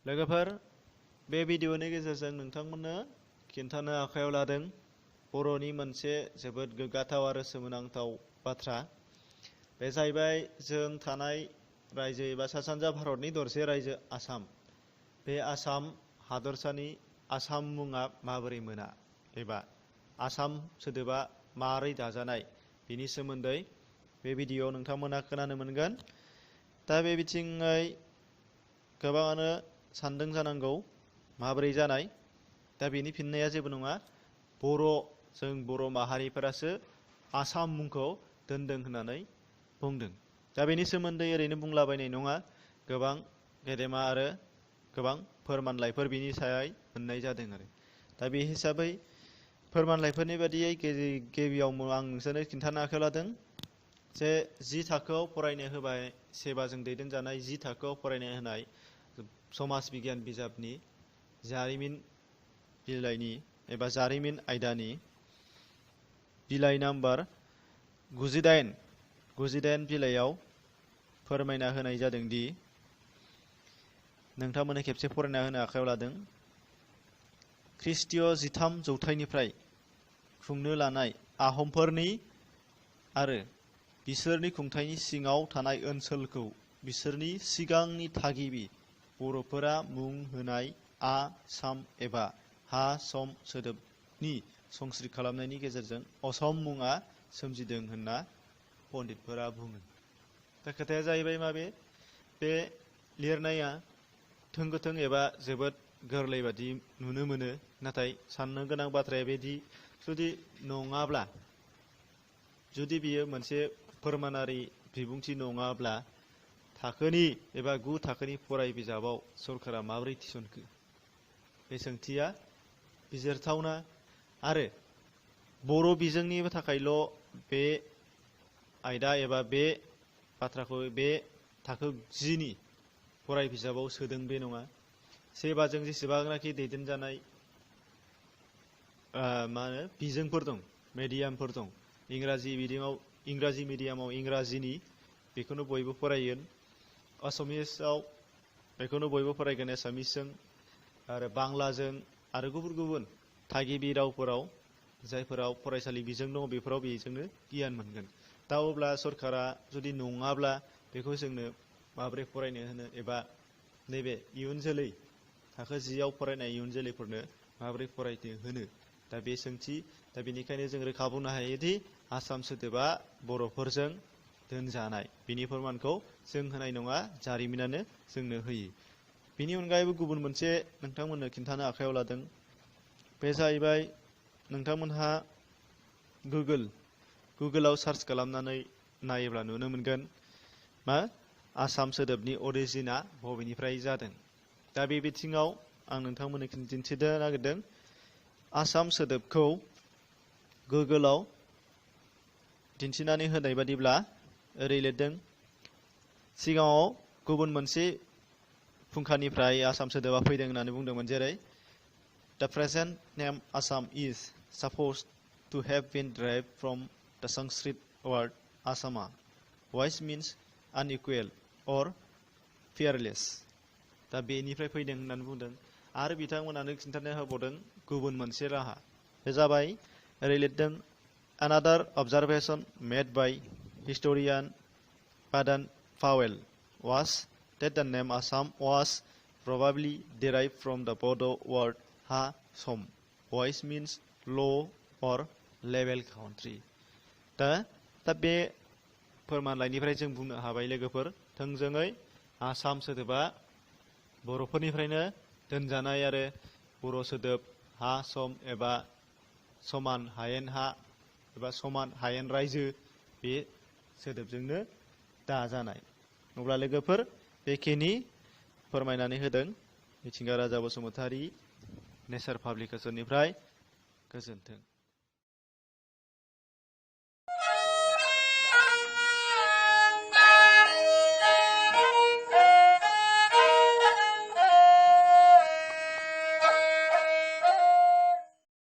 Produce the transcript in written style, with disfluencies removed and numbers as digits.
लोगोफोर बे भिडिअनि गेजेरजों नोंथांमोननो खिन्थानो आखायाव लादों बर'नि मोनसे जोबोद गोग्गाथाव आरो सोमोनांथाव बाथ्रा। बे जाहैबाय जों थानाय रायजो एबा सा सानजा भारतनि दरसे रायजो आसाम। बे आसाम हादरसानि आसाम मुङा माबोरै मोना एबा आसाम सोदोबा मारै दाजानाय बिनि सोमोन्दै बे भिडिअआव नोंथांमोना खोनानो मोनगोन। दा बे बिथिङै गोबाङानो सानदों जानांगौ माबोरै जानाय। दा बेनि फिननाया जेबो नङा, जों बर' माहारिफोरासो आसाम मुंखौ दोनदों होननानै बुंदों। दा बेनि सोमोन्दै ओरैनो बुंलाबायनाय नङा, गोबां गेदेमा आरो गोबां फोरमानलाइफोर बिनि सायाव मोननाय जादों आरो। दा बे हिसाबै फोरमानलाइफोरनि बादियै गिबियाव आं नोंसोरनो खिन्थानो आखायाव लादों जे 10 थाखोआव फरायनो होबाय, सेबाजों दैदेनजानाय 10 थाखोआव फरायनो होनाय समाज बिगियान बिजाबनि जारिमिन बिलाइनि एबा जारिमिन आयदानि बिलाइ नाम्बार 98 बिलाइयाव फोरमायना होनाय जादों दि नोंथांमोननो खेबसे फरायना होनो आखायाव लादों। ख्रिस्टीय 13 जौथाइनिफ्राय खुंनो लानाय आहमफोरनि आरो बिसोरनि खुंथायनि सिङाव थानाय ओनसोलखौ बिसोरनि सिगांनि थागिबि बर'फोरा मुं होनाय आ-साम एबा हा-सम सोदोबनि संस्कृत खालामनायनि गेजेरजों असम मुङा सोमजिदों होनना पण्डितफोरा बुङो। दा खोथाया जाहैबाय माबे, बे लिरनाया थोंगोथों एबा जोबोद गोरलै बादि नुनो मोनो, नाथाय साननो गोनां बाथ्राया बेदि जुदि बियो मोनसे फोरमानारि बिबुंथि नङाब्ला थाखोनि एबा 9 थाखोनि फराय बिजाबाव सरकारा माबोरै थिसनखो? बे सोंथिया बिजिरथावना। आरो बर' बिजोंनि थाखायल' बे आयदा एबा बे बाथ्राखौ बे थाखो 10 नि फराय बिजाबाव सोदों बे नङा। सेबाजों जेसेबांनाखि दैदेनजानाय बिजोंफोर दं, मेडियामफोर दं, इंराजि मिडियामाव इंराजिनि बेखौनो बयबो फरायगोन, असमियाव बेखौनो बयबो फरायगोन एसामिसजों आरो बांलाजों आरो गुबुन गुबुन थागिबि रावफोराव जायफोराव फरायसालि बिजों दङ बेफोराव बेजोंनो गियान मोनगोन। दा अब्ला सरकारा जुदि नङाब्ला बेखौ जोंनो माबोरै फरायनो होनो एबा नैबे इयुन जोलै थाखो 10 आव फरायनाय इयुन जोलैफोरनो माबोरै फरायनो होनो? दा बे सोंथि। दा बेनिखायनो जों रोखा बुंनो हायोदि आसाम सोदोबा बर'फोरजों दोनजानाय। बिनि फोरमानखौ जों होनाय नङा, जारिमिनानो जोंनो होयो। बिनि अनगायैबो गुबुन मोनसे नोंथांमोननो खिन्थानो आखायाव लादों। बे जाहैबाय नोंथांमोनहा गुगोलाव सार्च खालामनानै नायोब्ला नुनो मोनगोन आसाम सोदोबनि अरिजिना बबेनिफ्राय जादों। दा बे बिथिङाव आं नोंथांमोननो दिन्थिनो नागिरदों। आसाम सोदोबखौ गुगोलाव दिन्थिनानै होनाय बादिब्ला ओरै लिरदों, सिगाङाव गुबुन मोनसे फुंखानिफ्राय आसाम सोदोबा फैदों होननानै बुंदोंमोन, जेरै The present name Assam is supposed to have been derived from the Sanskrit word asama, which means unequal or fearless. दा बेनिफ्राय फैदों होननानै बुंदों। आरो बिथांमोनानो खिन्थानो होबावदों गुबुन मोनसे राहा। बे जाबाय ओरै लिरदों, Another observation made by historian Baden Powell was that the name Assam was probably derived from the Bodo word ha-som, which means low or level country. दा बे फोरमानलाइनिफ्राय जों बुंनो हाबाय लोगोफोर, थोंजोङै आसाम सोदोबा बर'फोरनिफ्रायनो दोनजानाय आरो बर' सोदोब हा-सम एबा समान हायेन हा एबा समान हायेन रायजो बे सोदोबजोंनो दाजानाय। अब्ला लोगोफोर बेखिनि फोरमायनानै होदों मिथिंगा राजा बसुमतारी, नेचार पाब्लिकेसननिफ्राय। गोजोन्थों।